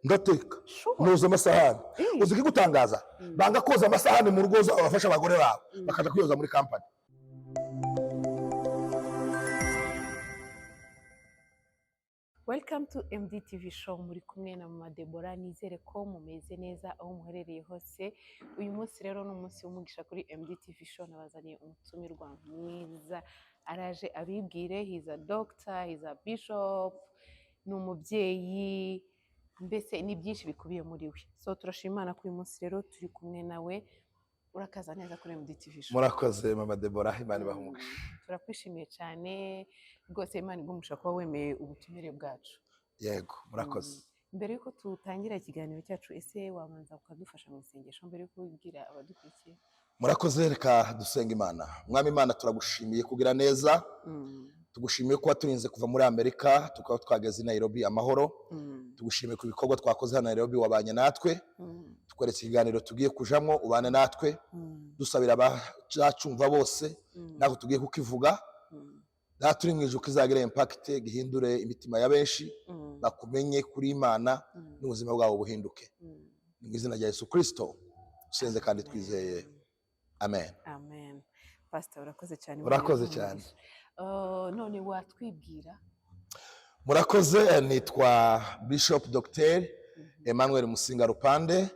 Ndateka, Sure. noza amasahani. Uzi ikigutangaza? Banga koza amasahani mu rugo zabo, bafasha abagore babo, bakaja kwiyoza muri kampani. Welcome to MDTV show, muri kumwe na Mama Deborah. Nizere ko mumeze neza aho muherereye hose. Uyu munsi rero ni umunsi w'umugisha kuri MDTV show, nabazaniye umutumirwa mwiza, araje abibwire. He's a doctor, he's a bishop, ni umubyeyi, mbese ni byinshi bikubiye muri we. So turashima Imana ko uyu munsi rero turi kumwe nawe. Urakaza neza kuri MDTV show. Murakoze, Mama Deborah, Imana ibahe umugisha. Turakwishimiye cyane rwose, Imana igumisha kuba wemeye ubutumire bwacu. Yego, murakoze. Mbere y'uko tutangira ikiganiro cyacu, ese wabanza ukadufasha mu isengesho mbere y'uko wibwira abadukurikiye? Murakoze, reka dusenga Imana. Mwami Imana, turagushimiye kugira neza. Tugushimiye kuba turinze kuva muri Amerika tukaba twageze i Nairobi amahoro. Tugushimiye ku bikorwa twakoze hano Nairobi, wabanye natwe. Tukweretse ikiganiro tugiye kujamwo, ubane natwe. Dusabira abazacumva bose, ntabwo tugiye kukivuga. Data uri mu ijuru, kizagira impact, gihindure imitima ya benshi, bakumenye kuri Imana, n'ubuzima bwabo buhinduke. Ni mu izina rya Yesu Kristo usenze kandi twizeye, amen. Amen. Pastor, urakoze cyane. Urakoze Imana cyane. iguhe umugisha. None watwibwira? Murakoze, nitwa Bishop Dr Emmanuel Musinga Rupande.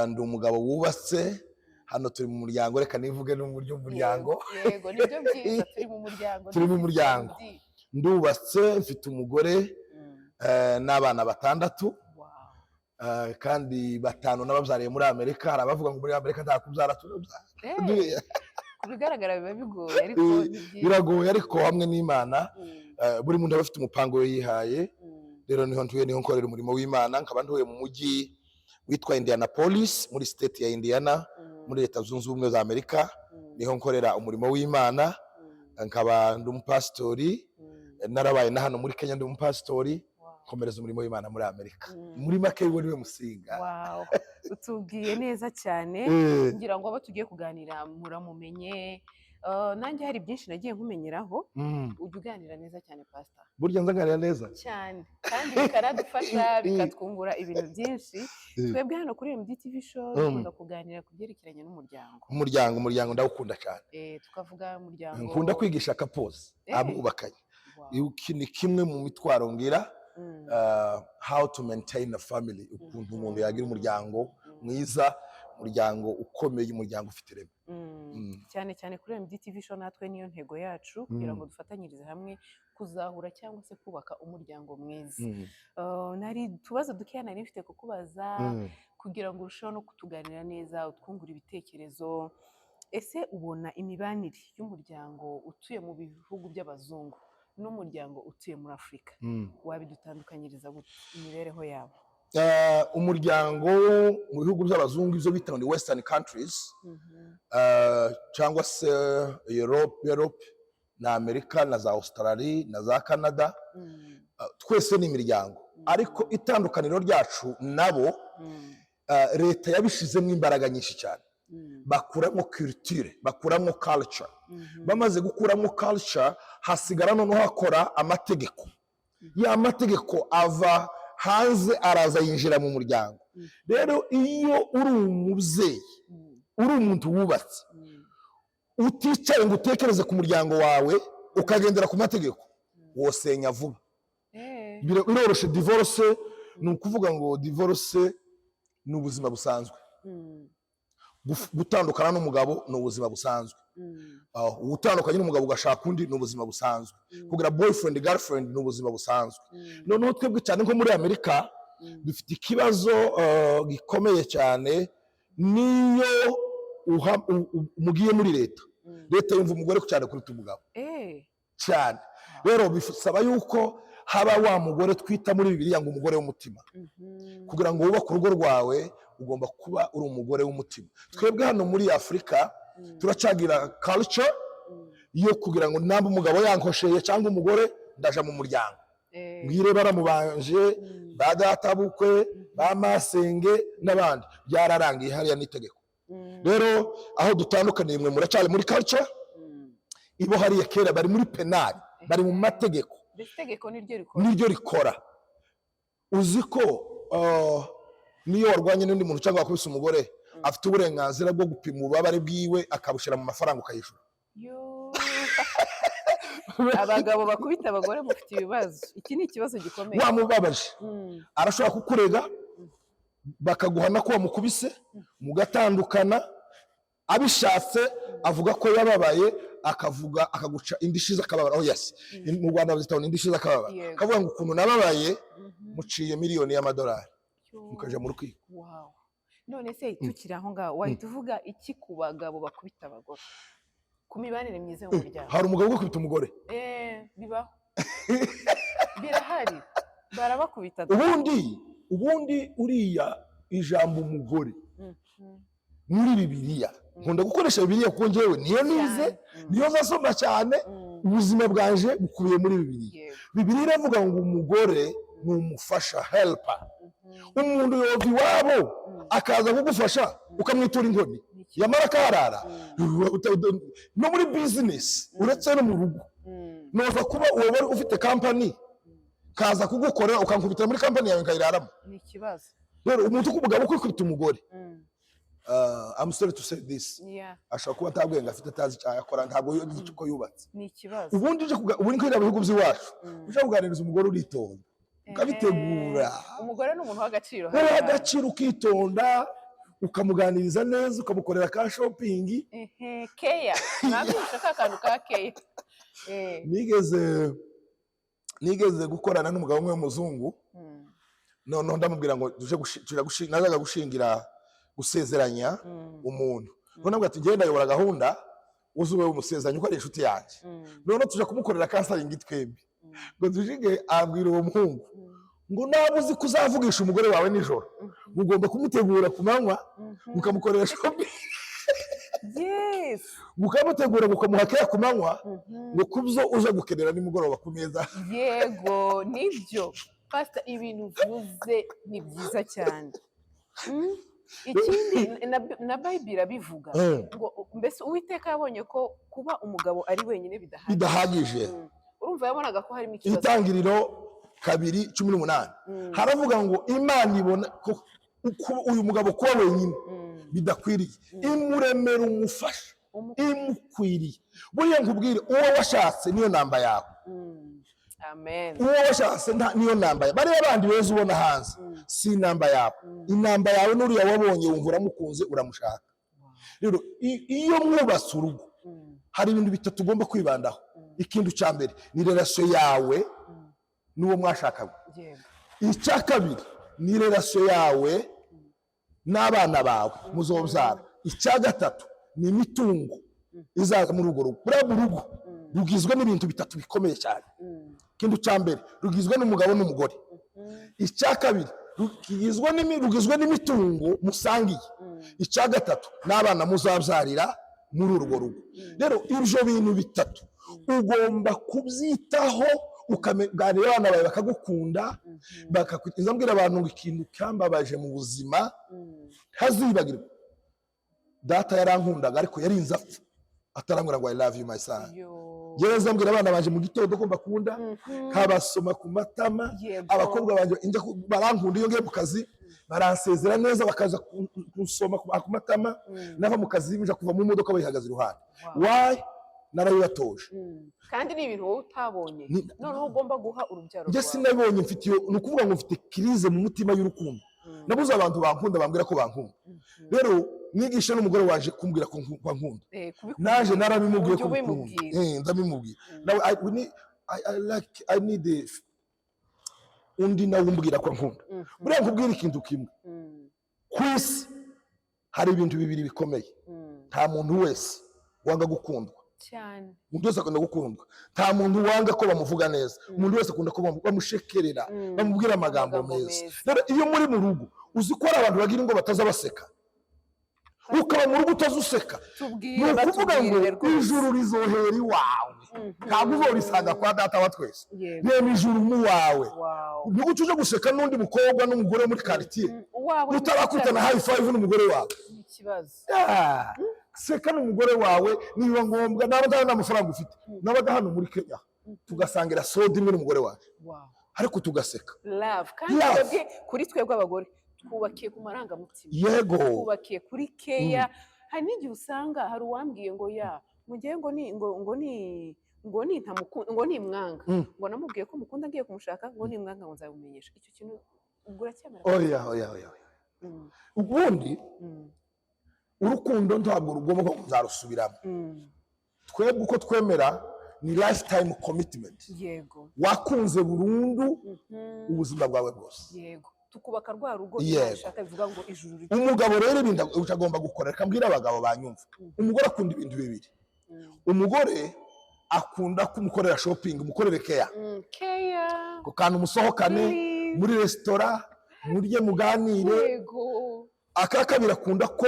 Ndi umugabo wubatse. Hano turi mu muryango, reka nivuge no mu buryo bw'umuryango. Yego, nibyo byiza, turi mu muryango. Turi mu muryango. Ndi. Ndubatse, mfite umugore n'abana batandatu. Kandi batanu nababyariye muri Amerika. Hari abavuga ngo muri Amerika nta kubyara, turabyara. Ku bigaragara biba bigoye, ariko ni byiza. Biragoye, ariko hamwe n'Imana, buri muntu aba afite umupango we yihaye. Rero niho ntuye, niho nkorera umurimo w'Imana, nkaba ntuye mu mujyi witwa Indianapolis, muri state ya Indiana, muri Leta Zunze Ubumwe za Amerika. Niho nkorera umurimo w'Imana, nkaba ndi umupasitori. Narabaye na hano muri Kenya ndi umupasitori, nkomereza umurimo w'Imana muri Amerika. Muri make, we niwe Musinga. Wow. Utubwiye neza cyane. Ngira ngo abo tugiye kuganira muramumenye. Nanjye hari byinshi nagiye nkumenyeraho. Ujya uganira neza cyane, pastor. Burya nzaganira neza? Cyane, kandi bikaradufasha, bikatwungura ibintu byinshi. Twebwe hano kuri MDTV show dukunda kuganira ku byerekeranye n'umuryango. Umuryango ndawukunda cyane. Tukavuga umuryango. Nkunda kwigisha couples, abubakanye. Iki ni kimwe mu mitwaro ngira, how to maintain a family, ukuntu umuntu yagira umuryango mwiza, umuryango ukomeye, umuryango ufite ireme. Cyane cyane kuri MDTV show natwe niyo ntego yacu, kugira ngo dufatanyirize hamwe kuzahura cyangwa se kubaka umuryango mwiza. Nari utubazo dukeya nari mfite kukubaza kugira ngo urusheho no kutuganira neza, utwungure ibitekerezo. Ese ubona imibanire y'umuryango utuye mu bihugu by'abazungu n'umuryango utuye muri Afurika, wabidutandukanyiriza gute imibereho yabo? Umuryango mu bihugu by'abazungu, ibyo bita ngo ni western countries, cyangwa se Europe na Amerika na za Australia na za Canada, twese ni imiryango, ariko itandukaniro ryacu nabo, leta yabishizemo imbaraga nyinshi cyane, bakuramo culture, bakuramo culture. Bamaze gukuramo culture, hasigara noneho hakora amategeko. Ya mategeko ava hanze, araza yinjira mu muryango. Rero iyo uri umubyeyi, uri umuntu wubatse, uticaye ngo utekereze ku muryango wawe, ukagendera ku mategeko, wosenya vuba. Biroroshe. Divorce, ni ukuvuga ngo divorce ni ubuzima busanzwe. Gutandukana n'umugabo ni ubuzima busanzwe. Utandukanye n'umugabo ugashaka undi ni ubuzima busanzwe. Kugira boyfriend, girlfriend ni ubuzima busanzwe. Noneho twebwe, cyane nko muri Amerika, dufite ikibazo gikomeye cyane. Niyo mugiye muri leta, leta yumva umugore cyane kuruta umugabo cyane. Rero bisaba yuko haba wa mugore twita muri Bibiliya ngo umugore w'umutima. Kugira ngo wubake urugo rwawe, ugomba kuba uri umugore w'umutima. Twebwe hano muri Afurika turacagira culture yo kugira ngo namba umugabo yankosheye cyangwa umugore, ndaja mu muryango, mbwire baramubanje, ba databukwe, ba masenge n'abandi. Byararangiye hariya n'itegeko. Rero aho dutandukaniye, mwe muracyari muri culture, ibo hariya kera bari muri penal, bari mu mategeko. Mbese itegeko niryo rikora? Niryo rikora. Uzi ko niyo warwanye n'undi muntu cyangwa wakubise umugore, afite uburenganzira bwo gupima ububabare bwiwe, akabushyira mu mafaranga, ukayishyura. Yo. Abagabo bakubita abagore, mufite ibibazo. Iki ni ikibazo gikomeye. Wamubabaje, arashobora kukurega, bakaguhana ko wamukubise, mugatandukana. Abishatse avuga ko yababaye, akavuga, akaguca indishyi z'akababaro. Oh yes, mu Rwanda bazita ngo ni indishyi z'akababaro. Akavuga ngo ukuntu nababaye, muciye miliyoni y'amadolari, Yo. mukaja mu rukiko. Wow. None se tukiri aho ngaho, wahita uvuga iki ku bagabo bakubita abagore, ku mibanire myiza yo mu muryango? Hari umugabo ugukubita umugore? Eh, bibaho, birahari, barabakubita da. Ubundi uriya ijambo umugore muri Bibiliya, nkunda gukoresha Bibiliya kuko njyewe niyo nize, Cyane. Niyo nzasoma cyane. Ubuzima bwanje bukubiye muri Bibiliya. Bibiliya iravuga ngo umugore ni umufasha, helper. Umuntu yova iwabo akaza kugufasha, ukamwitura inkoni, Ni ikibazo. yamara akarara. No muri bizinesi, uretse no mu rugo, noza kuba uwo wari ufite kampani, kaza kugukorera, ukankubitira muri kampani yawe, nkayiraramo. Ni ikibazo. Rero umuntu k'umugabo kwikubita umugore, I'm sorry to say this, ashobora kuba nta bwenge afite, atazi icyo akora, ntabwo yuzi uko yubatse. Ni ikibazo. Ubundi ubundi nk'iriya bihugu by'iwacu, uje kuganiriza umugore uritonda, ukabitegura. Umugore ni umuntu w'agaciro Wowe hariya. agaciro, ukitonda, ukamuganiriza neza, ukamukorera ka shopping. Ehe, keya, mwabisha ka kantu ka keya. Nigeze gukorana n'umugabo umwe w'umuzungu. Noneho ndamubwira ngo tuje, nazaga gushingira, gusezeranya umuntu. Noneho ndamubwira ati: "Ngenda ndayobora gahunda, uze ube umusezeranya uko ari inshuti yanjye." Noneho tuja kumukorera counseling twembi, ngo tujige, abwira uwo muhungu ngo naba uzi ko uzavugisha umugore wawe nijoro, ugomba kumutegura ku manywa, mukamukorera shopping, mukamutegura, mukamuha keya ku manywa, ngo kubyo uza gukenera nimugoroba ku meza. Yego, nibyo pastor, ibintu uvuze ni byiza cyane. Ikindi na Bible irabivuga ngo mbese Uwiteka yabonye ko kuba umugabo ari wenyine bidahagije. Bidahagije. Urumva yabonaga ko harimo ikibazo. Itangiriro 2:18 haravuga ngo Imana ibona ko uyu mugabo kuba wenyine bidakwiriye, imuremera umufasha imukwiriye. Buriya nkubwire, uwo washatse niyo namba yawe. Amen. Uwo washatse niyo namba yawe. Bariya bandi beza ubona hanze si inamba yawe. Inamba yawe n'uriya wabonye, wumva uramukunze, uramushaka. Rero iyo mwubatse urugo, hari ibintu bitatu ugomba kwibandaho. Ikintu cya mbere ni relation yawe n'uwo mwashakanye. Icya kabiri ni relation yawe n'abana bawe muzobyara. Icya gatatu ni imitungo izaza muri urwo rugo. Buriya mu rugo rugizwe n'ibintu bitatu bikomeye cyane. Ikintu cya mbere, rugizwe n'umugabo n'umugore. Icya kabiri, rugizwe n'imitungo musangiye. Icya gatatu, n'abana muzabyarira muri urwo rugo. Rero ibyo bintu bitatu ugomba kubyitaho, ukaganira abana bawe bakagukunda, bakakwita. Mbwira abantu ngo ikintu cyambabaje mu buzima ntazibagirwa, data yarankundaga, ariko yarinze apfa atarambwira ngo "I love you, my son." Yo. Gereza mbwira abana banje mu gitondo ko mbakunda, nkabasoma ku matama. Abakobwa banjye barankunda. Iyo ngiye mu kazi baransezera neza, bakaza kunsoma ku matama. Nava mu kazi, nja kuva mu modoka, bayihagaze iruhande. Why? Narabibatoje. Kandi ni ibintu wowe utabonye, noneho ugomba guha urubyaro Njye rwawe. sinabonye. Mfite iyo, ni ukuvuga ngo mfite crise mu mutima y'urukundo. Nabuze abantu bankunda, bambwira ko bankunda. Rero nigisha n'umugore waje kumbwira ko ankunda. Kubikubwira. Naje narabimubwiye Ujya ko mukunda. ubimubwira. Ndabimubwira. Nawe I, we need, I like, I need undi nawe umbwira ko ankunda. Buriya nkubwira ikintu kimwe, ku isi hari ibintu bibiri bikomeye. Nta muntu wese wanga gukundwa. Umuntu wese akunda gukundwa. Nta muntu wanga ko bamuvuga neza. Umuntu wese akunda ko bamushekerera, bamubwira amagambo Amagambo meza. meza. Rero iyo muri mu rugo, uzi ko hari abantu bagira ngo bataza baseka, ukaba mu rugo utaza useka, Tubwire. ni ukuvuga ngo Batubwirire rwose. ijuru rizohera iwawe, ntabwo uzorisanga kwa data wa twese. Reba ijuru mu wawe. Niguca uje guseka n'undi mukobwa n'umugore wo muri quartier, Uwawe utarakutana high five n'umugore wawe. Ni ikibazo. Ah, seka n'umugore wawe niba ngombwa, naba nta n'amafaranga ufite. Nabaga hano muri Kenya, tugasangira soda imwe n'umugore wawe. Ariko tugaseka. Love. Kandi Love. twebwe, kuri twebwe abagore, twubakiye ku marangamutima, twubakiye kuri keya. Hari n'igihe usanga hari uwambwiye ngo ya mugihe ngo ni ngo ngo ni ngo ni ntamukunda, ngo nimwanga, ngo namubwiye ko mukunda ngiye kumushaka, ngo nimwanga ngo nzabimenyesha. Icyo kintu ubwo uracyemera? Oya, oya, oya, oya. Ubundi urukundo ntabwo rugomba kuzarusubiramo. Twebwe uko twemera ni lifetime commitment. Wakunze burundu ubuzima bwawe bwose. Yego, tukubaka rwa rugo Imana ishaka, bivuga ngo ijuru rito. Umugabo rero ibintu agomba gukora, reka mbwire abagabo banyumva, umugore akunda ibintu bibiri. Umugore akunda kumukorera shopping, umukorere keya. Keya. Ako kantu, musohokane Please. muri resitora, murye, muganire. Aka kabiri, akunda ko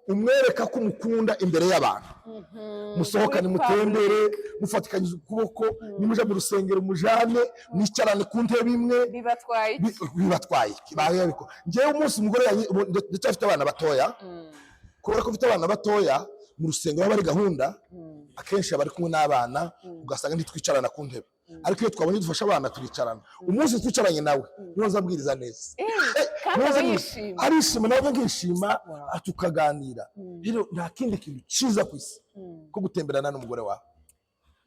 umwereka ko umukunda imbere y'abantu. Musohokane, Muri mutembere, mufatikanyije ukuboko, nimuja mu rusengero mujane, mwicarane ku ntebe imwe. Bibatwaye iki? Bibatwaye iki? Bahe babikora. Njyewe umunsi umugore ubu ndacyafite abana batoya. Kubera ko mfite abana batoya, mu rusengero haba hari gahunda, akenshi aba ari kumwe n'abana, ugasanga ntitwicarana ku ntebe. Ariko iyo twabonye dufashe abana, turicarana. Umunsi twicaranye nawe niho nzabwiriza neza. Kandi Niho aba yishimye. Arishima, nawe nkishima, tukaganira. Rero nta kindi kintu cyiza ku isi ko gutemberana n'umugore wawe.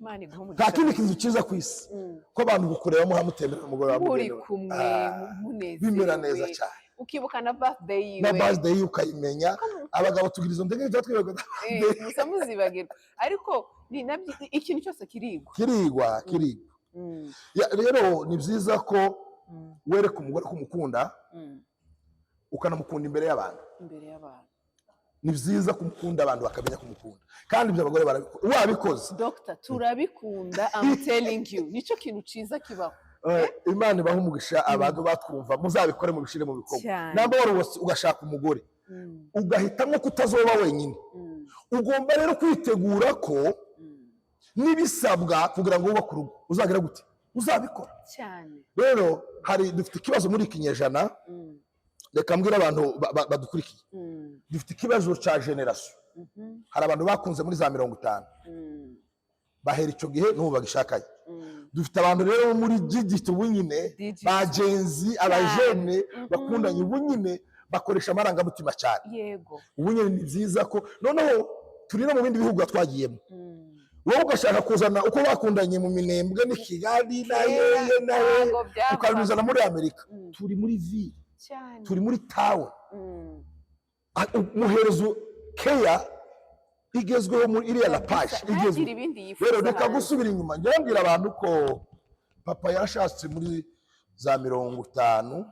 Imana iguhe Nta umugisha. kindi kintu cyiza ku isi ko abantu kukurebamo hamutemberana n'umugore wawe, Muri mugendewe. kumwe, Ah, munezerewe. bimera neza cyane. Ukibuka na birthday yiwe. Na birthday ye ukayimenya. Abagabo tugira izo ndege tuba twibaga. Musa muzibagirwa, ariko ni nabyo, ikintu cyose kirigwa. Kirigwa, kirigwa. Rero ni byiza ko wereka umugore ko umukunda, ukanamukunda imbere y'abantu. Imbere y'abantu. Ni byiza kumukunda, abantu bakamenya kumukunda. Kandi ibyo abagore barabikora wabikoze. Dr, turabikunda, I'm telling you, nicyo kintu ciza kibaho. Imana ibahe umugisha abantu batwumva, muzabikore, mubishyire mu bikorwa. Cyane. Namba wari ugashaka umugore, ugahitamo kutazoba wenyine, ugomba rero kwitegura ko n'ibisabwa kugira ngo wubake urugo uzagira gute, uzabikora. Cyane. Rero hari dufite ikibazo muri iki kinyejana. Reka mbwire abantu badukurikiye, dufite ikibazo cya génération. Hari abantu bakunze muri za 50, bahera icyo gihe n'ubu bagishakanye. Dufite abantu rero bo muri digital ubu nyine, Digital. ba Gen Z, abajene bakundanye ubu nyine, bakoresha amarangamutima cyane. Ubu nyine ni byiza ko noneho turi no mu bindi bihugu twagiyemo, wowe ugashaka kuzana uko bakundanye mu Minembwe n'i Kigali na yeye na yeye, Ntabwo byava. ukabizana muri Amerika. Turi muri ville, turi muri town. Muhereza keya igezweho muri iriya la page Ntagire igezweho. ibindi yifuza Rero reka hanze. gusubira inyuma, njya mbwira abantu ko papa yarashatse muri za 50,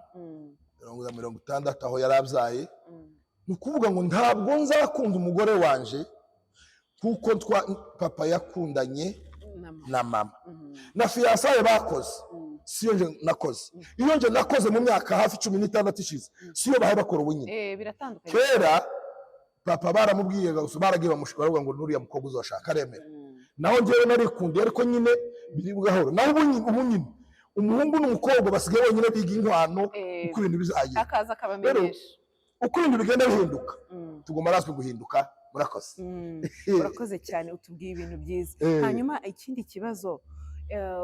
za 60, aho yari abyaye. Ni ukuvuga ngo ntabwo nzakunda umugore wanje kuko papa yakundanye Na mama. Na mama na fiançailles bakoze, siyo nje nakoze. Iyo nje nakoze mu myaka hafi 16 ishize, siyo bahe bakora ubu nyine. Biratandukanye. Kera papa baramubwiye gusa, baragiye baravuga ngo nuriya mukobwa uzashaka, aremera. Naho njyewe narikundiye, ariko nyine biri gahoro. Naho ubu nyine umuhungu n'umukobwa basigaye bonyine biga inkwano, uko ibintu bizagenda. Akaza akabamenyesha. Uko ibintu bigenda bihinduka, tugomba natwe guhinduka. Murakoze. Urakoze cyane, utubwiye ibintu byiza. Hanyuma ikindi kibazo,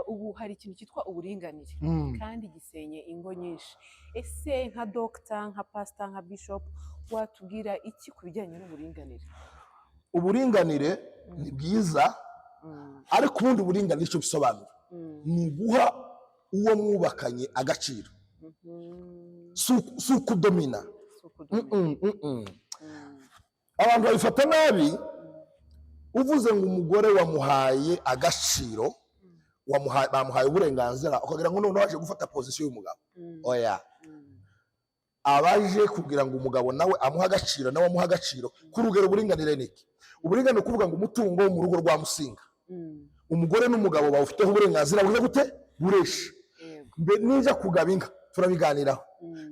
ubu hari ikintu cyitwa uburinganire, kandi gisenye ingo nyinshi. Ese nka dogita, nka pasita, nka bishop, watubwira iki ku bijyanye n'uburinganire? Uburinganire ni bwiza, ariko ubundi uburinganire icyo bisobanura ni uguha uwo mwubakanye agaciro, si ukudomina. Si ukudomina. Abantu babifata nabi. Uvuze ngo umugore wamuhaye agaciro, bamuhaye uburenganzira, ukagira ngo noneho waje gufata position y'umugabo. Oya. Abaje kugira ngo umugabo nawe amuhe agaciro, nawe amuhe agaciro ku rugero. Uburinganire ni iki? Uburinganire ni ukuvuga ngo umutungo wo mu rugo rwa Musinga, umugore n'umugabo bawufiteho uburenganzira buze gute, buresha. Mbe ninja kugaba inka turabiganiraho,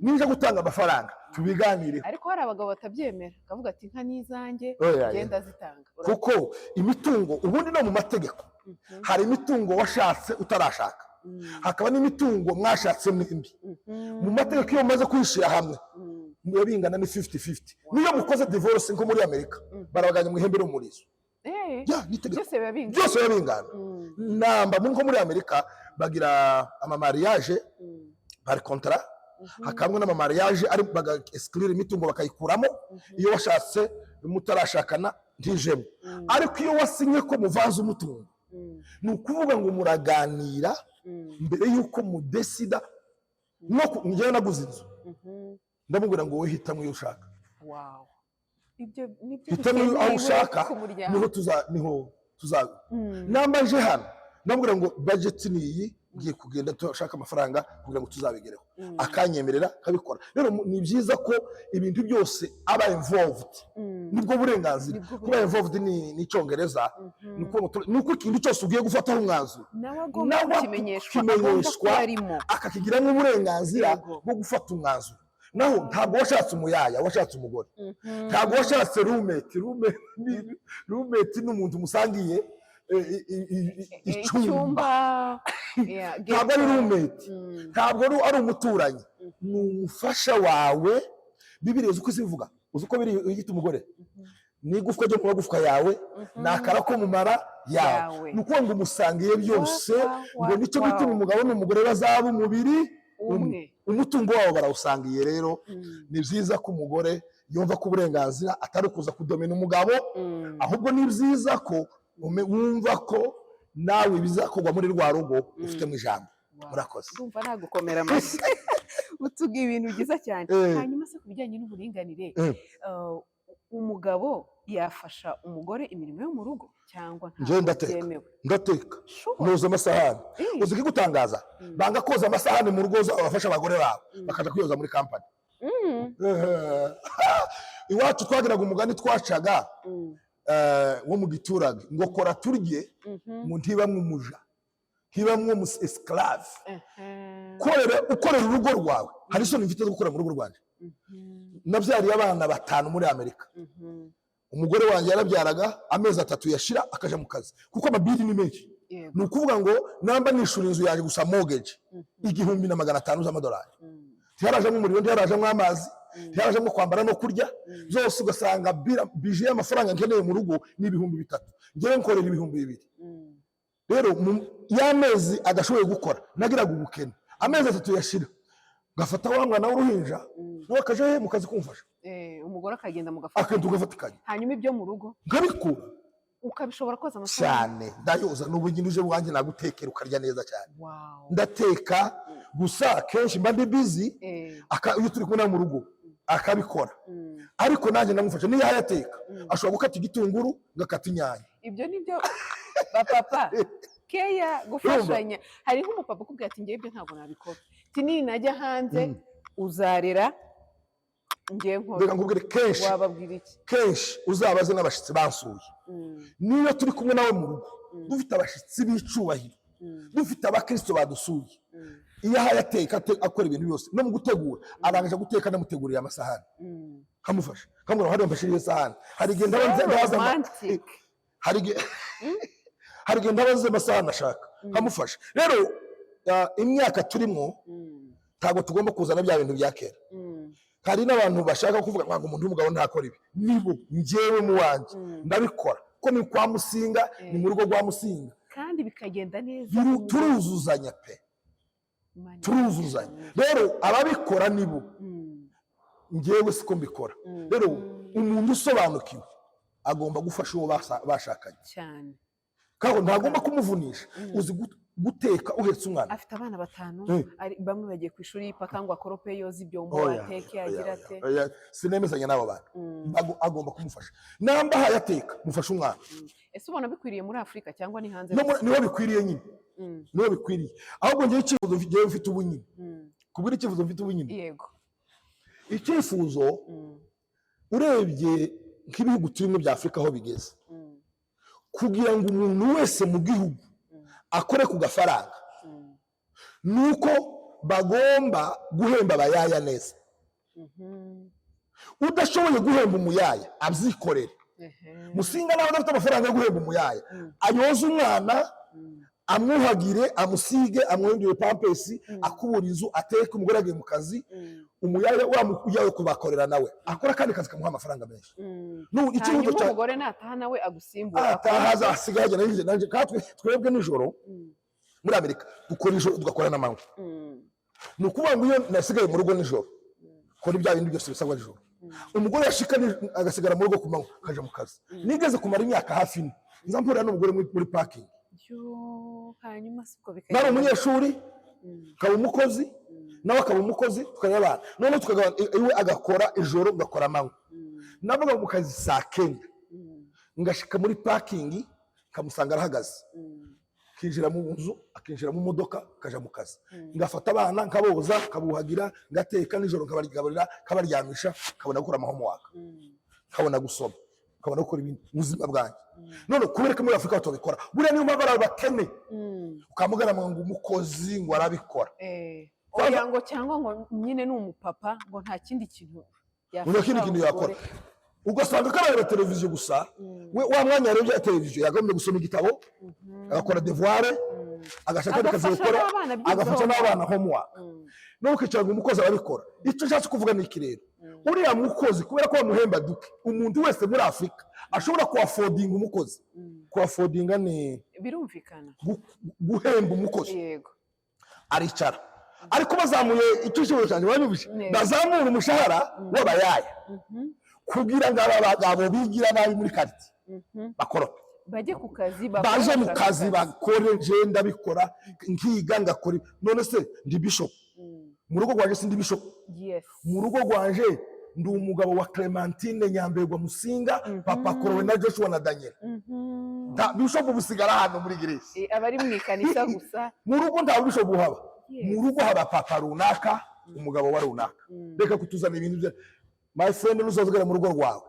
ninja gutanga amafaranga tubiganireho. Ariko hari abagabo batabyemera, akavuga ati inka ni izanjye, Oya, genda zitanga. Kuko imitungo ubundi no mu mategeko, hari imitungo washatse utarashaka, hakaba n'imitungo mwashatse mwembi. Mu mategeko iyo mumaze kwishyira hamwe, biba bingana, ni 50-50. Niyo mukoze divorce nko muri Amerika, barabaganya mu ihembe n'umurizo. Eh, Ya, ni itegeko. Byose biba bingana. Byose biba bingana. Namba muri nko muri Amerika. bagira amamariage par contrat, hakabamo n'amamariage ari baga exclure imitungo, bakayikuramo. Iyo washatse mutarashakana ntijemo, ariko iyo wasinye ko muvanze umutungo, ni ukuvuga ngo muraganira mbere y'uko mudecida. No njyewe naguze inzu, ndamubwira ngo: "Wowe hitamo iyo ushaka." Wow, ibyo nibyo Hitamo aho bikenewe ushaka, ku muryango. Niho tuza. Namba nje hano, ndamubwira ngo: "Budget ni iyi, ngiye kugenda dushaka amafaranga kugira ngo tuzabigereho." Akanyemerera akabikora. Rero ni byiza ko ibintu byose aba involved. Nibwo burenganzira. Nibwo. Kuba involved ni icyongereza, ni uko ikintu cyose ugiye gufataho umwanzuro, nawe agomba nawe kukimenyeshwa, agomba kukimenyeshwa, kuba arimo. Akakigiramo uburenganzira bwo gufata umwanzuro. Naho ntabwo washatse umuyaya, washatse umugore. Ntabwo washatse roommate. Roommate ni umuntu musangiye icyumba. Icyumba. Yeah, Ntabwo ari ghetto. roommate. Ntabwo ari umuturanyi, ni umufasha wawe. Bibiriya uzi uko izivuga? Uzi uko biri yita umugore? Ni igufwa ryo mu magufwa yawe, ni akara ko mu mara yawe. Yawe. Ni ukuvuga ngo umusangiye byose. Ngo nicyo gituma umugabo n'umugore bazaba umubiri umwe. Umwe. Umutungo wabo barawusangiye. Rero ni byiza ko umugore yumva ko uburenganzira atari ukuza kudomina umugabo, ahubwo ni byiza ko wumva ko nawe bizakorwa muri rwa rugo ufitemo ijambo. Murakoze. Ndumva nagukomera amashyi, utubwiye ibintu byiza cyane. Hanyuma se ku bijyanye n'uburinganire, umugabo yafasha umugore imirimo yo mu rugo cyangwa Njyewe ntabwo ndateka. byemewe? Ndateka, Sure. noza amasahani. Uzi ikigutangaza? Banga koza amasahani mu rugo abafasha abagore babo, bakaja kwiyoza muri kampani. Iwacu twagiraga umugani twacaga wo mu giturage ngo: "Kora turye." Ngo ntibamwe umuja, ntibamwe umu esclave. Korera, ukorera urugo rwawe. Hari isoni mfite zo gukora mu rugo rwanjye. Nabyariye abana batanu muri Amerika. Umugore wanjye yarabyaraga, amezi 3 yashira akaja mu kazi, kuko amabills ni menshi. Ni ukuvuga ngo namba nishura inzu yanjye gusa, mortgage, 1500 z'amadolari, ntiharajemo umuriro, ntiharajemo amazi, ntiharajemo kwambara no kurya, byose ugasanga budget y'amafaranga nkeneye mu rugo ni 3000, ngewe nkorera 2000. Rero y'amezi adashoboye gukora nagiraga ubukene. Amezi 3 yashira, ngafata wa mwana w'uruhinja, nawe akaja he mu kazi kumfasha. Umugore akagenda mugafata. Akagenda tugafatikanya. Hanyuma ibyo mu rugo? Nkabikura. Ukabishobora koza amasahani? Cyane, ndayoza. N'ubu nyine uje wanjye nagutekera ukarya neza cyane. Ndateka, gusa kenshi mba ndi busy. Iyo turi kumwe nawe mu rugo akabikora, ariko nanjye ndamufasha. Niyo yateka, ashobora gukata igitunguru, ngakata inyanya. Ibyo ni byo bapapa keya, gufashanya. Hari nk'umupapa ukubwira ati: "Ngewe ibyo ntabwo nabikora." Ati: "Ninajya hanze uzarera, ngewe nkora." Reka nkubwire, kenshi Wababwira iki? kenshi uzabaze n'abashyitsi bansuye. Niyo turi kumwe nawe mu rugo, dufite abashyitsi b'icubahiro, dufite abakristo badusuye, iyo ahaye ateka, akora ibintu byose no mu gutegura, arangije guteka ndamutegurira amasahani, nkamufasha, nkamubwira: "Hariya mfashe iyo sahani." Hari igihe ndaba So ndabaza romantic. hari igihe ndabaza amasahani ashaka, nkamufasha. Rero imyaka turimo, ntabwo tugomba kuzana bya bintu bya kera. Hari n'abantu bashaka kuvuga ngo umuntu w'umugabo ntakora ibi. Nibo njyewe mu wanjye ndabikora, ko ni kwa Musinga, ni mu rugo rwa Musinga. Kandi bikagenda neza. Turuzuzanya pe. Imana Turuzuzanya. ibafashe. Rero ababikora nibo, njyewe siko mbikora. Rero umuntu usobanukiwe agomba gufasha uwo bashakanye. Cyane. Kandi ntagomba kumuvunisha. Uzi guteka uhetse umwana? Afite abana batanu, bamwe bagiye ku ishuri, paka ngo akorope, yoze ibyombo, Oya, ateke, oya, agira oya, ate? Oya, sinemezanya n'abo bantu. Agomba kumufasha. Namba ahaye ateka, mufashe umwana. Ese ubona bikwiriye muri Afurika cyangwa ni hanze No gusa? Niho bikwiriye nyine. Niho bikwiriye. Ahubwo ngewe icyifuzo ngewe mfite ubu nyine, kubwira icyifuzo mfite ubu nyine, Yego. icyifuzo, urebye nk'ibihugu turimo bya Afurika aho bigeze, kugira ngo umuntu wese mu gihugu akore ku gafaranga, ni uko bagomba guhemba abayaya neza. Udashoboye guhemba umuyaya abyikorere. Musinga nawe adafite amafaranga yo guhemba umuyaya, ayoze umwana, amwuhagire, amusige, amwongere pampers, akubura inzu, ateke, umugore agiye mu kazi. Umuyaya wa muyaya kubakorera, nawe akora akandi kazi kamuha amafaranga menshi. N'ubu icyihuto Hanyuma cya umugore nataha nawe agusimbura ataha akora. Azasigaye agenda nanjye, kandi twebwe nijoro. Muri Amerika dukora ijoro, tugakora n'amanywa. Ni ukuvuga ngo iyo nasigaye mu rugo nijoro, kora ibya bindi byose bisabwa nijoro, umugore yashika agasigara mu rugo ku manywa, akaja mu kazi. Nigeze kumara imyaka hafi 4 nza mpurira n'umugore muri parking. Yo, hanyuma si ubwo Nari bikagenda? umunyeshuri, nkaba umukozi, nawe akaba umukozi, tukarera abana. Noneho tukagabana, iwe agakora ijoro, ngakora amanywa. Navuga mu kazi saa 9, ngashika muri parking nkamusanga arahagaze, akinjira mu nzu, akinjira mu modoka, akaja mu kazi. Ngafata abana, nkaboza, nkabuhagira, ngateka nijoro, nkabagaburira, nkabaryamisha, nkabona gukora amahomework, nkabona gusoma, nkabona gukora ibindi mu buzima bwanjye. None kubera ko muri Afurika batabikora, buriya niyo mpamvu ari abakene. Ukamugana ngo umukozi ngo arabikora. Oya, ngo cyangwa ngo nyine ni umupapa, ngo nta kindi kintu Ngo kindi kintu yakora, ugasanga karareba televiziyo gusa. We wa mwanya yarebye ya televiziyo, yagombye gusoma igitabo, agakora devoir, agashaka akandi kazi Agafasha gukora, n'abana byibuze agafasha homework. n'abana homework. None ukicara ngo umukozi arabikora. Icyo nshatse kuvuga ni iki rero: uriya mukozi, kubera ko bamuhemba duke, umuntu wese muri Afurika ashobora kuaffordinga umukozi. Kuaffordinga ni Birumvikana. guhemba umukozi. Aricara, ariko bazamuye icyo kibazo cyanjye banyumvise, bazamura umushahara w'abayaya kugira ngo aba bagabo bigira nabi muri quartier bakorope. Bajye ku kazi. Baje mu bakore. Kazi bakore. Je ndabikora, nkiga, ngakora. None se ndi bishop mu rugo rwanje? Sindi bishop. Mu rugo rwanje ndi umugabo wa Clementine Nyambegwa Musinga, papa Korowe na Joshua na Daniel. Nta bishop busigara hano muri Greece. Abari mu ikanisa gusa. Mu rugo nta bishop buhaba. Mu rugo haba papa runaka, umugabo wa runaka. Reka kutuzana ibintu bya my friend. Nuzazugera mu rugo rwawe,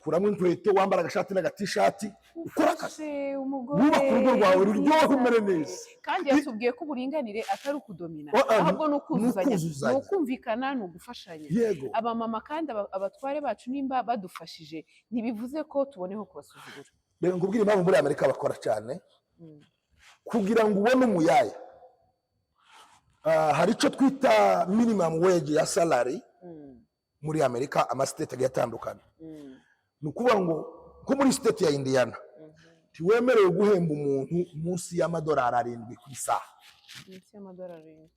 kuramo inkweto, wambara agashati n'agatishati, ukora akazi. Ufashe umugore. Wubaka urugo rwawe ruryohe, umere neza. Kandi yatubwiye ko uburinganire atari ukudomina, Oh, ah, ahubwo ni ukuzuzanya, ni ukuzuzanya. ni ukumvikana, ni ugufashanya. Abamama kandi abatware bacu nimba badufashije, ntibivuze ko tuboneho kubasuzugura. Reka nkubwire impamvu muri Amerika bakora cyane. Kugira ngo ubone umuyaya, hari icyo twita minimum wage ya salary muri Amerika. Amastate agiye atandukanye. Ni ukuvuga ngo nko muri state ya Indiana, ntiwemerewe guhemba umuntu munsi y'amadolari 7 ku isaha. Munsi y'amadolari 7.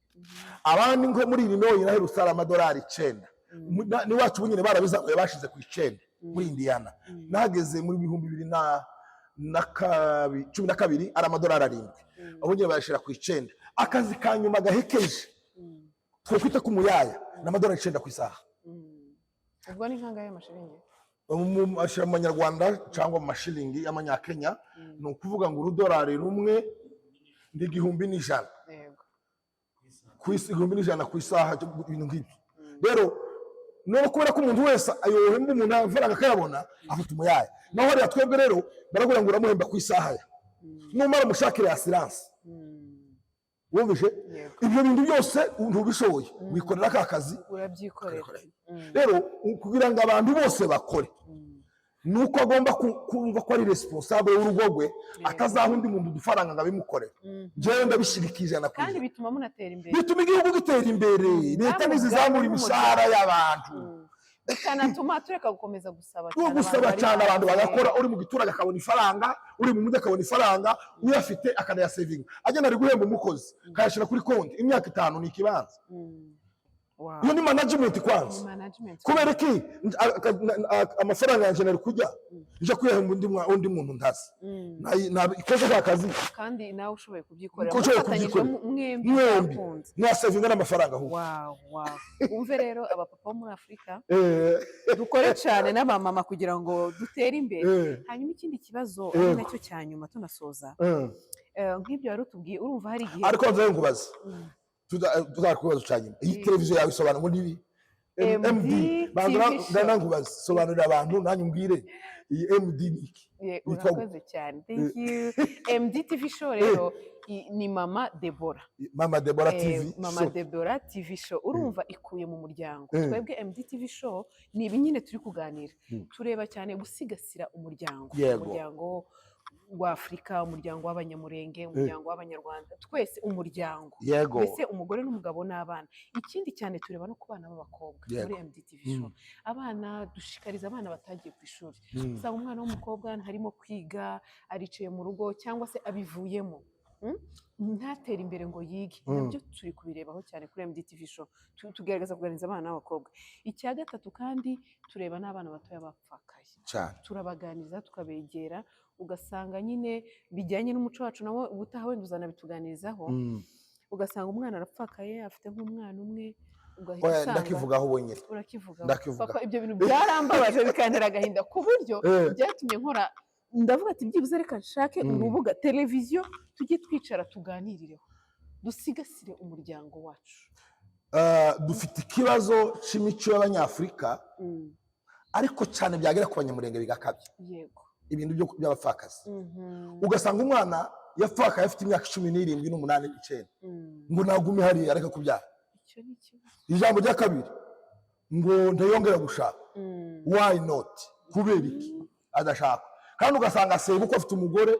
Abandi nko muri Illinois naherutse ari amadolari 9. N'iwacu ubu nyine barabizamuye, bashize ku 9 muri Indiana. Nahageze muri 2012 ari amadolari 7, ubu nyine bayashyira ku 9. Akazi ka nyuma gahekeje twakwita k'umuyaya ni amadolari 9 ku isaha. Ubwo ni nk'angahe y'amashiringi? Ashyira mu manyarwanda cyangwa mu mashiringi y'amanyakenya, ni ukuvuga ngo urudolari rumwe ni 1100. Ku isi 1100 ku isaha, ibintu nk'ibyo. Rero none kubera ko umuntu wese ayohemba umuntu amafaranga akayabona, afata umuyaya. Naho hariya twebwe rero baravuga ngo uramuhemba ku isaha ya, numara umushakire assurance. Wumvise? Yego. Ibyo bintu byose ntubishoboye, wikorera ka kazi. Urabyikorera. Rero kugira ngo abantu bose bakore, ni uko agomba kumva ko ari responsable w'urugo rwe, atazaha undi muntu udufaranga ngo abimukorere. Njyewe ndabishyigikiye ijana ku Kandi ijana. bituma munatera imbere. Bituma igihugu gitera imbere. Leta Namwe ntizizamura ubwanyu. imishahara y'abantu. Bikanatuma tureka gukomeza gusaba Ni ugusaba bari cyane abantu hanze. bagakora. Uri mu giturage akabona ifaranga, uri mu mujyi akabona ifaranga, uyafite akanayasevinga, agenda ari guhemba umukozi, akayashyira kuri konti imyaka 5, ni ikibanza. Iyo ni management kwanza. Ni management. Kubera iki amafaranga yanjye nari kujya nja kuyahemba undi muntu ntazi? Ikoze ka kazi. Kandi nawe ushoboye kubyikorera. Uko ushoboye Mufatanyije kubyikorera. mwembi. Mwembi. Byakunze. Mwasevinga n'amafaranga ahubwo. Wow, wumve rero abapapa bo muri Afurika, dukore cyane n'abamama kugira ngo dutere imbere. Hanyuma ikindi kibazo ari nacyo cya nyuma tunasoza, nk'ibyo wari utubwiye, urumva hari igihe Ariko nzaye nkubaze, tuzakora ikibazo cya nyuma. Iyi televiziyo yawe isobanura ngo nibi MD MD TV show. Banza nkubaze, sobanurira abantu, nanjye umbwire iyi MD ni iki? Witwa Urakoze cyane, thank you. MD TV show rero ni Mama Debora. Mama Debora TV Mama Show. Debora TV show, urumva ikuye mu muryango. Twebwe MD TV show ni ibi nyine turi kuganira. Tureba cyane gusigasira umuryango, umuryango wa Afurika, umuryango w'Abanyamurenge, umuryango w'Abanyarwanda twese, umuryango mbese umugore n'umugabo n'abana. Ikindi cyane tureba no ku bana b'abakobwa muri MD TV show. Abana, dushishikariza abana batagiye ku ishuri. Usanga umwana w'umukobwa ntarimo kwiga, aricaye mu rugo cyangwa se abivuyemo. Ntatere imbere ngo yige. Nabyo turi kubirebaho cyane kuri MDTV Show. Tugerageza kuganiriza abana b'abakobwa. Icya gatatu kandi, tureba n'abana batoya bapfakaye. Turabaganiriza, tukabegera, ugasanga nyine bijyanye n'umuco wacu, nawo ubutaha wenda uzanabituganirizaho. Ugasanga umwana arapfakaye, afite nk'umwana umwe, ugahita Oya, usanga ndakivugaho wenyine. Urakivugaho? Ndakivuga. Papa, ibyo bintu byarambabaje, bikantera agahinda ku buryo byatumye nkora, ndavuga ati byibuze reka nshake urubuga, televiziyo, tujye twicara tuganirireho, dusigasire umuryango wacu. Dufite ikibazo c'imico y'Abanyafurika, ariko cyane byagera ku Banyamurenge bigakabya. Ibintu by'abapfakazi, ugasanga umwana yapfakaye afite imyaka 17, 8, 9, ngo nagume hariya areka kubyara. Icyo ni ikibazo. Ijambo rya kabiri, ngo ntiyongera gushaka. Why not? Kubera iki adashaka? Kandi ugasanga sebukwe afite umugore,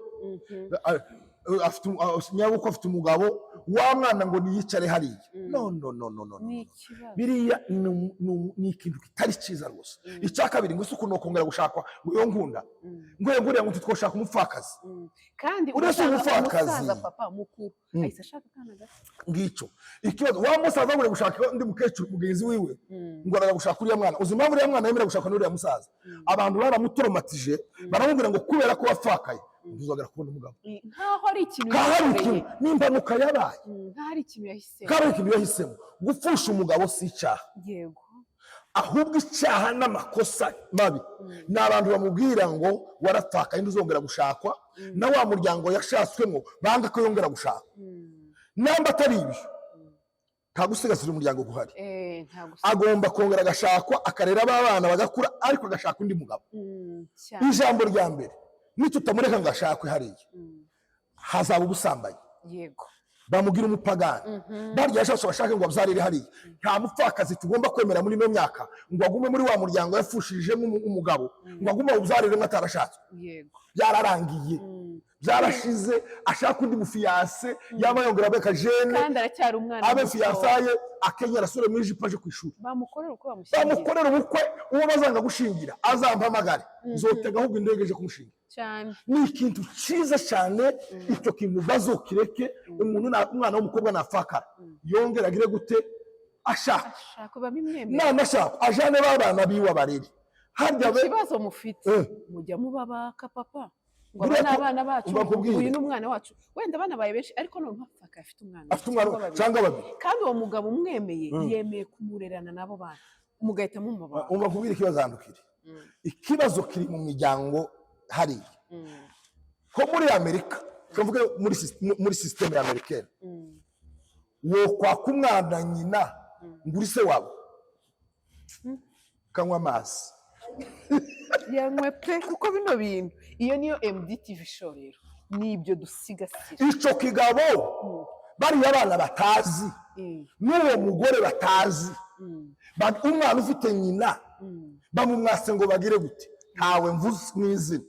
afite nyabukwe afite umugabo, wa mwana ngo niyicare hariya. No, no, no, no, no, no. Ni ikibazo. Biriya ni ikintu kitari cyiza rwose. Icya kabiri, ngo ese ukuntu wakongera gushakwa, ngo iyo nkunda, ngo iyo nguriya ngo ntitwoshaka umupfakazi. Kandi Uretse ugasanga umupfakazi. umusaza, papa mukuru, ahise ashaka akana gato. Ngicyo ikibazo. Wa musaza ngo gushaka undi mukecuru mugenzi wiwe, ngo araza gushaka uriya mwana. Uzi impamvu uriya mwana yemera gushaka n'uriya musaza? Abantu baramutraumatije, baramubwira ngo kubera ko wapfakaye ntuzongera kubona umugabo. Nkaho ari ikintu Nkaho ari yikoreye. ikintu n'impanuka yabaye. Nkaho ari ikintu yahisemo. Nkaho ari ikintu yahisemo. Gupfusha umugabo si icyaha, ahubwo icyaha n'amakosa mabi ni abantu bamubwira ngo warapfakaye, ntuzongera gushakwa, na wa muryango yashatswemo banga ko yongera gushaka. Namba atari ibyo, nta gusigasira umuryango guhari. Nta gusa. Agomba kongera agashakwa, akarera ba bana bagakura, ariko agashaka undi mugabo. Cyane. Ijambo rya mbere, nitutamureka ngo ashakwe hariya, hazaba ubusambanyi. Bamugira umupagani. Barya yashatse bashake ngo abyarire hariya. Nta mupfakazi tugomba kwemera muri ino myaka ngo agume muri wa muryango yafushijemo umugabo, ngo agume awubyariremo atarashatswe. Byararangiye, byarashize. Ashaka undi mufiancé, yaba yongera abe kajene. Kandi aracyari umwana Abe muto. Fiançailles, akenyera asure mu ijipo aje ku ishuri. Bamukorera uko bamushyingira. Bamukorera ubukwe. Uwo bazanga gushingira azampamagare, nzotega ahubwo indege ije kumushingira. Ni ikintu cyiza cyane. Icyo kintu bazokireke. Umuntu umwana w'umukobwa nafakara, yongera agire gute? Ashaka. Ashaka bamimwemerera. Nanashaka ajane b'abana biwe abarere harya be. Ikibazo mufite, mujya mubabaka, papa, ngo aba Buriya ni abana bacu. Umva nkubwire. Uyu ni umwana wacu. Wenda banabaye benshi, ariko noneho apfaka afite umwana Afite umwana cyangwa babiri. Cyangwa babiri. Kandi uwo mugabo umwemeye, yemeye kumurerana n'abo bana, mugahita mumubaka. Umva nkubwire ikibazo ahantu kiri. Ikibazo kiri mu miryango hariya, ko muri Amerika, tuvuge muri système ya américaine, wo kwaka umwana nyina ngo uri se wabo, kanywa amazi. Yanywe pe, kuko bino bintu, iyo niyo MDTV Show rero, ni ibyo dusigasira. Icyo kigabo, bariya abana batazi, n'uwo mugore batazi, umwana ufite nyina, bamumwase ngo bagire gute? Ntawe mvuze mu izina.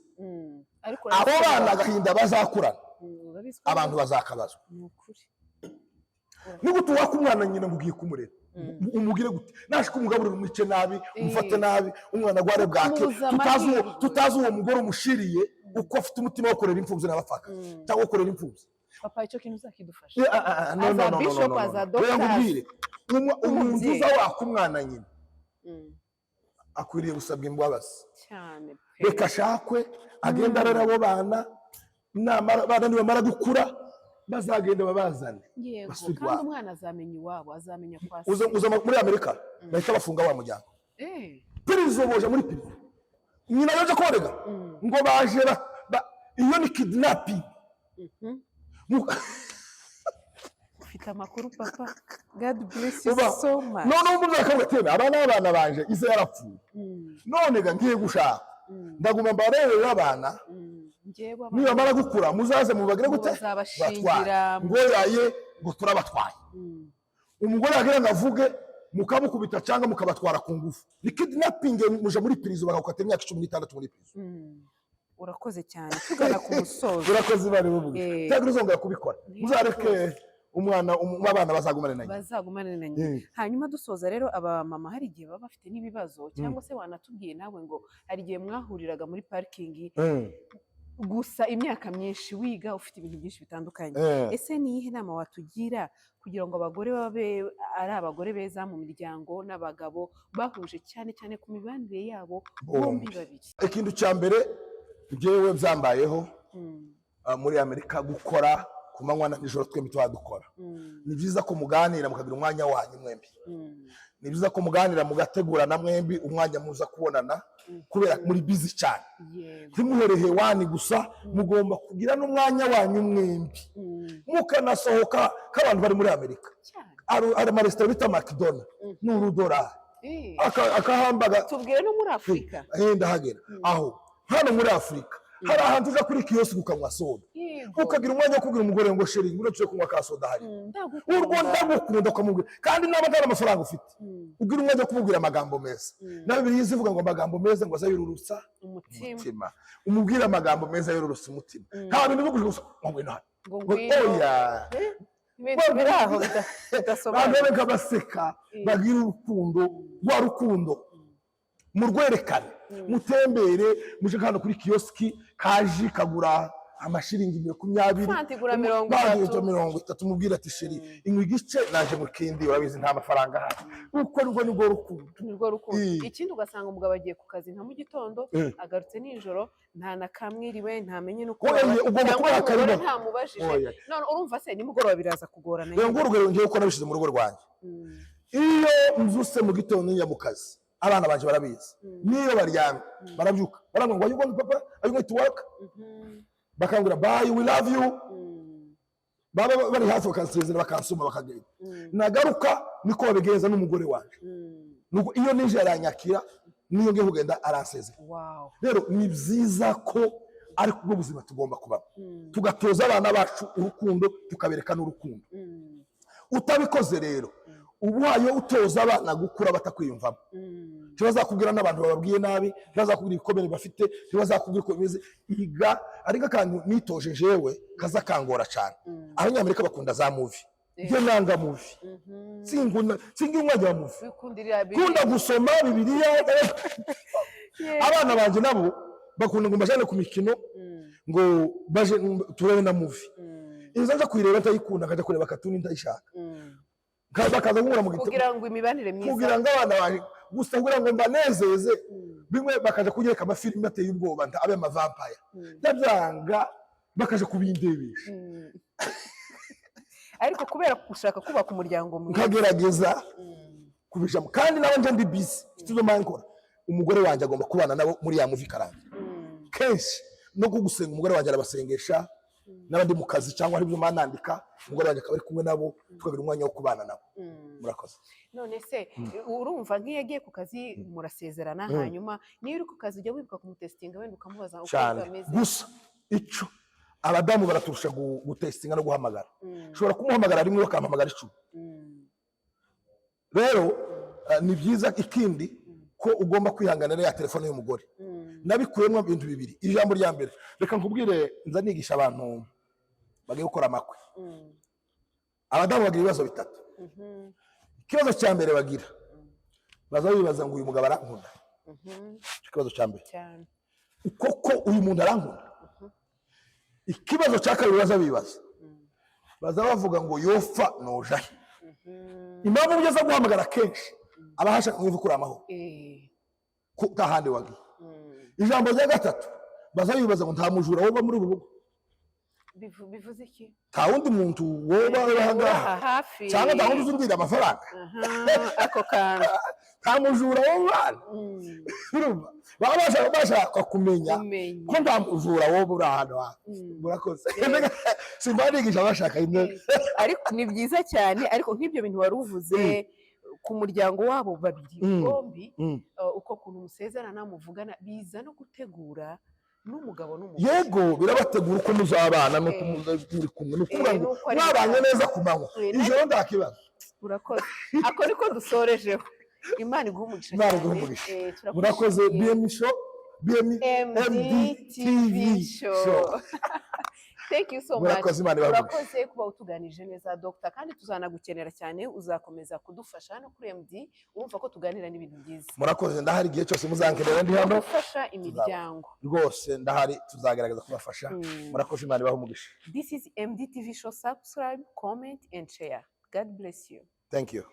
Ariko Abo urabizi ko bana agahinda bazakurana, urabizi ko abantu bazakabazwa. Ni ukuri. Nigute waka umwana nyina ngo ugiye kumurera? Umugire gute? Naje kumugaburira, umwice nabi, umufate nabi, umwana agware bwake. Umubuza Tutazi uwo amahirwe. Tutazi uwo mugore umushiriye uko afite umutima wo kurera imfubyi n'abapfakazi cyangwa wo kurera imfubyi. Papa, icyo kintu uzakidufasha. No, Aza no, no, no, bishop, no, no, aza no. doctors. Oya, nkubwire, umuntu Umubyeyi. uza waka umwana nyina akwiriye gusabwa imbabazi. Cyane pe. Reka ashakwe, agende arera abo bana. Namara abana nibamara gukura, bazagenda babazane, basubire Kandi iwabo. umwana azamenya iwabo, azamenya kwa se. Uza muri Amerika bahita bafunga wa muryango. Prison, boja muri prison. Nyina yaje korega ngo baje iyo ni kidnapping. Ufite amakuru, papa. God bless you so much. Noneho umubyeyi akavuga ati: "Aba ni abana banje, ise yarapfuye, none ga ngiye gushaka, ndaguma mbarerera abana." Njyewe abana Nibamara gukura muzaze mubagire ngo gute? bazabashingira. Batwaye ngo yaye, ngo turabatwaye. Umugore yagira ngo avuge, mukamukubita cyangwa mukabatwara ku ngufu. Ni kidnapping, muja muri prison, bakagukata imyaka 16 muri prison. Urakoze cyane. Tugana ku musozo. Urakoze, bari buvuge. Cyangwa uzongera kubikora, muzareke umwana abana bazagumane na nyina. Bazagumane na nyina. Hanyuma dusoza rero, abamama hari igihe baba bafite n'ibibazo, cyangwa se wanatubwiye nawe ngo hari igihe mwahuriraga muri parikingi. Gusa imyaka myinshi wiga, ufite ibintu byinshi bitandukanye. Ese ni iyihe nama watugira kugira ngo abagore babe ari abagore beza mu miryango n'abagabo bahuje, cyane cyane ku mibanire yabo bombi Bombi. babiri? Ikintu cya mbere, njyewe byambayeho muri Amerika, gukora ku manywa na nijoro, twembi tuba dukora. Ni byiza ko muganira, mukagira umwanya wanyu mwembi. Ni byiza ko muganira, mugategurana mwembi umwanya muza kubonana, kubera muri busy cyane. Ntimuhere hewani gusa, mugomba kugira n'umwanya wanyu mwembi, mukanasohoka k'abantu bari muri Amerika. Hari amaresitora bita McDonald, ni urudorari akahambaga. Tubwire no muri Afurika. Ndahagera. Aho hano muri Afurika hari ahantu uja kuri kiyosike ukanywa soda, ukagira umwanya wo kubwira umugore ngo: "Chérie, ngwino tuje kunywa ka soda hari Ndagukunda. Urwo ndagukunda ukamubwira, kandi naba nta amafaranga ufite, ugira umwanya wo kumubwira amagambo meza. Na Bibiliya izivuga ngo amagambo meza ngo aza yururutsa umutima. Umutima. Umubwire amagambo meza yororotse umutima. Nta bintu byo gusa ngo ngwino hano, ngo ngo ngwino. Oya. Ibintu biri aho Abantu bidasobanutse. bareka baseka, bagira urukundo, rwa rukundo murwerekane, mutembere, muje hano kuri kiyosiki, kaji kagura amashiringi 20. Fanta igura mirongo Bagiye itatu. 30. Mubwira ati: "Chérie, inywa igice naje mu kindi, urabizi nta mafaranga ahari." Uko nibwo nibwo rukundo. Nirwo rukundo. Ikindi, ugasanga umugabo agiye ku kazi nka mu gitondo, agarutse nijoro, nta na kamwiriwe, ntamenye n'uko Oya, ugomba cyangwa kubaha n'umugore karibu. ntamubajije. Oya. None urumva se nimugoroba biraza kugorana? Rero ngurugero ngiye uko nabishyize mu rugo rwanjye. Iyo mvuse mu gitondo njya mu kazi, abana banje barabizi, niyo baryamye barabyuka barambwira ngo: "Are you going, papa? Are you going to work?" Bakambwira: "Bye, we love you." Baba bari hafi bakansezera, bakansoma, bakagenda. Nagaruka niko babigenza n'umugore wanjye. Nuko iyo nije aranyakira, niyo ngiye kugenda aransezera. Rero ni byiza ko ari kubwo buzima tugomba kubamo, tugatoza abana bacu urukundo, tukabereka n'urukundo. Utabikoze rero, uba uhaye utoza abana gukura batakwiyumvamo. Ntibazakubwira n'abantu bababwiye nabi, ntibazakubwira ibikomere bafite, ntibazakubwira uko bimeze. Iga ariko akantu nitoje jewe kaza kangora cyane. Abanyamerika bakunda za movie, njye nanga movie. Sinkunda, singira umwanya wa movie. Wikundira Kunda gusoma Bibiliya. Abana banjye nabo bakunda ngo mbajane ku mikino, ngo baje turebe na movie. Inza nja kuyireba ntayikunda, nkajya kureba katuni ntayishaka. Bakaza kunkura mu gitabo. Kugira ngo imibanire myiza. Kugira ngo abana banjye gusa, kugira ngo mbanezeze bimwe, bakaja kunyereka amafilimi ateye ubwoba, abe amavampire, ndabyanga, bakaja kubindebesha. Ariko kubera gushaka kubaka umuryango mwiza. Nkagerageza kubijamo, kandi nawe nje ndi busy, mfite ibyo mba nkora, umugore wanjye agomba kubana nabo muri ya movie ikarangira. Kenshi no kugusenga, umugore wanjye arabasengesha, n'abandi mu kazi cyangwa hari ibyo mba nandika, umugore wanjye akaba ari kumwe nabo, tukagira umwanya wo kubana nabo. Murakoze. None se urumva nk'iyo agiye ku kazi murasezerana, hanyuma niyo uri ku kazi ujya wibuka kumutextinga, wenda ukamubaza uko Cyane. ameze? Gusa icyo abadamu baraturusha gutextinga no guhamagara. Ushobora kumuhamagara rimwe, bakamuhamagara 10. Rero ni byiza ikindi ko ugomba kwihanganira ya telefone y'umugore. Nabikuyemo ibintu bibiri. Ijambo rya mbere, reka nkubwire, nza nigisha abantu bagiye gukora amakwe. Abadamu bagira ibibazo bitatu. Ikibazo cya mbere bagira, baza bibaza ngo: "Uyu mugabo arankunda?" Icyo kibazo cya mbere. Cyane. Koko uyu muntu arankunda? Ikibazo cya kabiri baza bibaza, baza bavuga ngo: "Yofa nojahe?" Impamvu ugeze guhamagara kenshi, aba hashaka ngo kuri amahoro, ko utahandi wagiye. Ijambo rya gatatu baza bibaza ngo: "Nta mujura woba muri uru rugo?" Bivuze iki? Nta wundi muntu woba uri aha ngaha Uraha hafi. cyangwa nta wundi uzundira amafaranga? Aha, ako kantu. Nta mujura woba? Urumva baba bashaka kumenya Kumenya. ko nta mujura woba uri ahantu hafi. Murakoze. Simba nigisha bashaka intebe. Ariko ni byiza cyane, ariko nk'ibyo bintu wari uvuze ku muryango wabo babiri bombi, uko kuntu musezerana, muvugana, biza no gutegura n'umugabo n'umugore. Yego, birabategura uko muzabana n'uko muri kumwe. Ni ukuvuga ngo Nuko ari mwabanye byiza. neza ku manywa, ijoro nta kibazo. Urakoze, ako niko dusorejeho. Imana iguhe umugisha Imana cyane. iguhe umugisha. Turakwishimiye. Murakoze. BM Show, BM MDTV MDTV Show. Show. Thank you so much. Murakoze, Imana ibahe umugisha. Urakoze kuba utuganirije neza, Dr. Kandi tuzanagukenera cyane, uzakomeza kudufasha hano kuri MD. Urumva ko tuganira n'ibintu byiza. Murakoze, ndahari igihe cyose muzankenera, ndi hano. Gufasha imiryango. Rwose ndahari, tuzagerageza kubafasha. Murakoze, Imana ibahe umugisha. This is MDTV Show. Subscribe, comment and share. God bless you. Thank you.